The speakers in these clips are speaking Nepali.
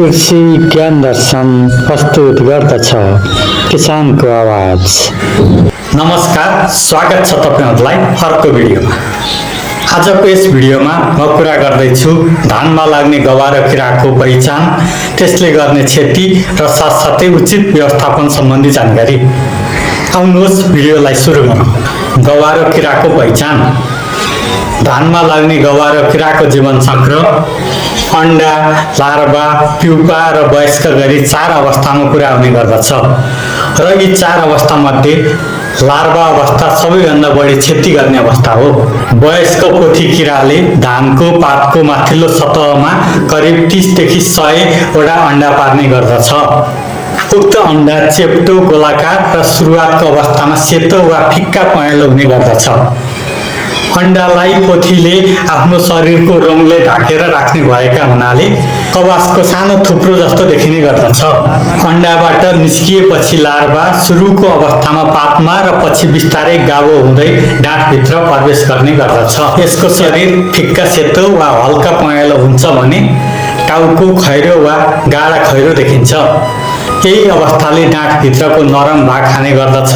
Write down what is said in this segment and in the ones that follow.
कृषि ज्ञान दर्शन प्रस्तुत गर्दछ किसानको आवाज। नमस्कार, स्वागत छ तपाईहरुलाई अर्को भिडियोमा। आजको यस भिडियोमा म कुरा गर्दैछु धानमा लाग्ने गवा र किराको पहिचान, त्यसले गर्ने क्षति र साथसाथै उचित व्यवस्थापन सम्बन्धी जानकारी। आउनुहोस् भिडियोलाई सुरु गरौँ। गवा र किराको पहिचान। धानमा लाग्ने गवा र किराको जीवन चक्र अंडा, लार्वा, प्युपा र वयस्क गरी 4 अवस्थामा पुरा हुने गर्दछ र यी 4 अवस्थामध्ये लार्वा अवस्था सबैभन्दा बढी क्षति गर्ने अवस्था हो। वयस्क पोथी किराले धानको पातको माथिल्लो सतहमा करिब 30 देखि 100 वटा अंडा पार्ने गर्दछ। उक्त अंडा चेप्टो, गोलाकार र सुरुवातको अवस्थामा सेतो वा फिक्का पहेँलो हुने गर्दछ। अंडालाई पोथीले आफ्नो शरीरको रङले ढाकेर राख्ने भएका हुनाले कवासको सानो थुप्रो जस्तो देखिने गर्दछ। अंडाबाट निस्किएपछि लार्वा सुरुको अवस्थामा पातमा र पछि बिस्तारै गावो हुँदै डाँठभित्र प्रवेश गर्ने गर्दछ। यसको शरीर फिक्का सेतो वा हल्का पहेँलो हुन्छ भने टाउको खैरो वा गाढा खैरो देखिन्छ। यही अवस्थाले डाँठभित्रको नरम भाग खाने गर्दछ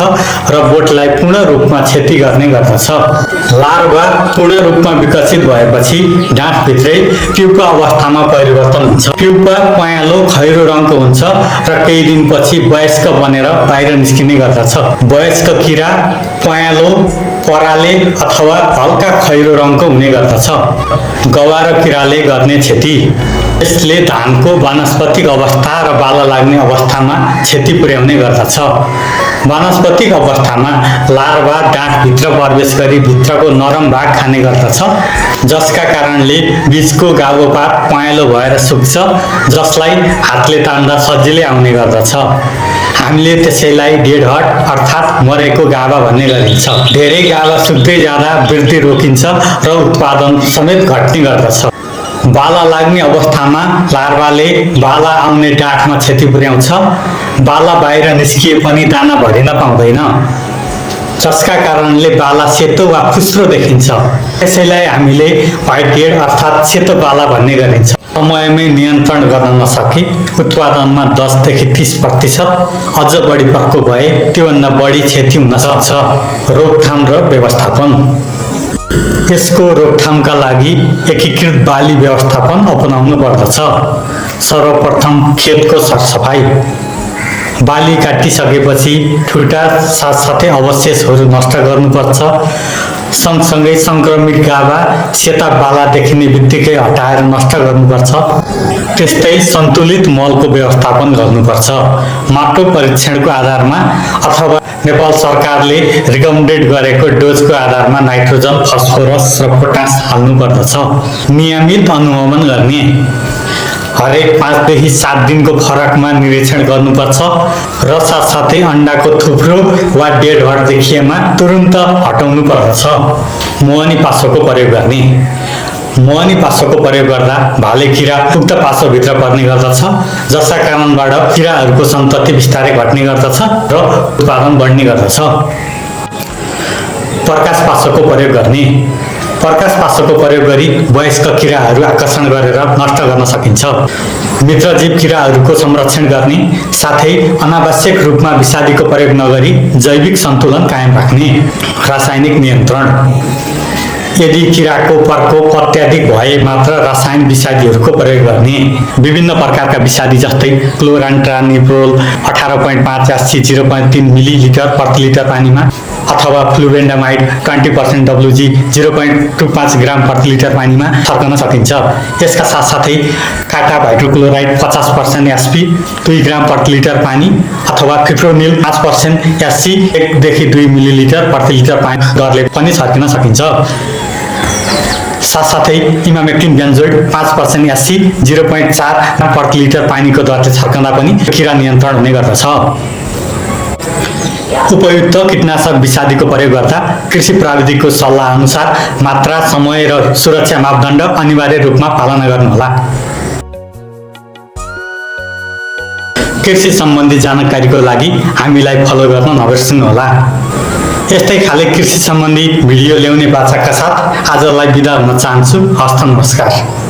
र बोटलाई पूर्ण रूपमा क्षति गर्ने गर्दछ। लार्वा पूर्ण रूपमा विकसित भएपछि डाँठभित्रै प्युपा अवस्थामा परिवर्तन हुन्छ। प्युपा पहेँलो खैरो रङको हुन्छ र केही दिनपछि वयस्क बनेर बाहिर निस्किने गर्दछ। वयस्क किरा पहेँलो, पराले अथवा हल्का खैरो रङको हुने गर्दछ। गवा र किराले गर्ने क्षति। यसले धानको वानस्पतिक अवस्था र बाला लाग्ने अवस्थामा क्षति पुर्याउने गर्दछ। वानस्पतिक अवस्थामा लार्वा डाँठभित्र प्रवेश गरी भित्रको नरम भाग खाने गर्दछ, जसका कारणले बीचको गावो पात पहेँलो भएर सुक्छ, जसलाई हातले तान्दा सजिलै आउने गर्दछ। हामीले त्यसैलाई डेड हट अर्थात् मरेको गाभा भन्ने गरिन्छ। धेरै गाभा सुक्दै जाँदा वृद्धि रोकिन्छ र उत्पादन समेत घट्ने गर्दछ। बाला लाग्ने अवस्थामा लार्वाले बाला आउने डाँठमा क्षति पुर्याउँछ। बाला बाहिर निस्किए पनि दाना भरिन पाउँदैन, जसका कारणले बाला सेतो वा फुस्रो देखिन्छ। त्यसैलाई हामीले व्हाइट हेड अर्थात् सेतो बाला भन्ने गरिन्छ। समयमै नियन्त्रण गर्न नसके उत्पादनमा 10 देखि 30% अझ बढी पक्को भए त्योभन्दा बढी क्षति हुन सक्छ। रोकथाम र व्यवस्थापन। यसको रोकथामका लागि एकीकृत बाली व्यवस्थापन अपनाउनु पर्दछ। सर्वप्रथम खेतको सरसफाई। बाली काटिसकेपछि ठुटा साथसाथै अवशेषहरू नष्ट गर्नुपर्छ। सँगसँगै संक्रमित गाभा सेता बाला देखिने बित्तिकै हटाएर नष्ट गर्नुपर्छ। त्यस्तै सन्तुलित मलको व्यवस्थापन गर्नुपर्छ। माटो परीक्षणको आधारमा अथवा नेपाल सरकारले रिकमेन्डेड गरेको डोजको आधारमा नाइट्रोजन, फस्फोरस र पोटास हाल्नुपर्दछ। नियमित अनुगमन गर्ने। हरेक 5 देखि 7 दिनको फरकमा निरीक्षण गर्नुपर्छ र साथसाथै अंडाको थुप्रो वा डेड हट देखिएमा तुरुन्त हटाउनु पर्दछ। मोहनी पासोको प्रयोग गर्ने। मोहनी पासोको प्रयोग गर्दा भाले किरा उक्त पासोभित्र पर्ने गर्दछ, जसका कारणबाट किराहरूको सन्तति बिस्तारै घट्ने गर्दछ र उत्पादन बढ्ने गर्दछ। प्रकाश पासोको प्रयोग गर्ने। प्रकाश पासोको प्रयोग गरी वयस्क किराहरू आकर्षण गरेर नष्ट गर्न सकिन्छ। मित्रजीव किराहरूको संरक्षण गर्ने साथै अनावश्यक रूपमा विषादीको प्रयोग नगरी जैविक सन्तुलन कायम राख्ने। रासायनिक नियन्त्रण। यदि किराको प्रकोप अत्याधिक भए मात्र रासायनिक विषादीहरूको प्रयोग गर्ने। विभिन्न प्रकारका विषादी जस्तै क्लोरान्ट्रानिप्रोल 18.5 एससी 0.3 मिलिलिटर प्रति लिटर पानीमा अथवा फ्लुबेन्डामाइड 20% WG 0.25 ग्राम प्रति लिटर पानीमा छर्कन सकिन्छ। यसका साथसाथै काटा हाइड्रोक्लोराइड 50% एसपी 2 ग्राम प्रति लिटर पानी अथवा फिप्रोनिल 5% एससी 1 देखि 2 मिलिलिटर प्रति लिटर पानी दरले पनि छर्किन सकिन्छ। साथसाथै इमामेक्टिन बेन्जोइड 5% एससी 0.4 प्रति लिटर पानीको दरले छर्कँदा पनि किरा नियन्त्रण हुने गर्दछ। उपयुक्त कीटनाशक विषादीको प्रयोग गर्दा कृषि प्राविधिकको सल्लाह अनुसार मात्रा, समय र सुरक्षा मापदण्ड अनिवार्य रूपमा पालना गर्नुहोला। कृषि सम्बन्धी जानकारीको लागि हामीलाई फलो गर्न नबिर्सनुहोला। यस्तै खाले कृषि सम्बन्धी भिडियो ल्याउने बाचाका साथ आजलाई बिदा हुन चाहन्छु। हस्त नमस्कार।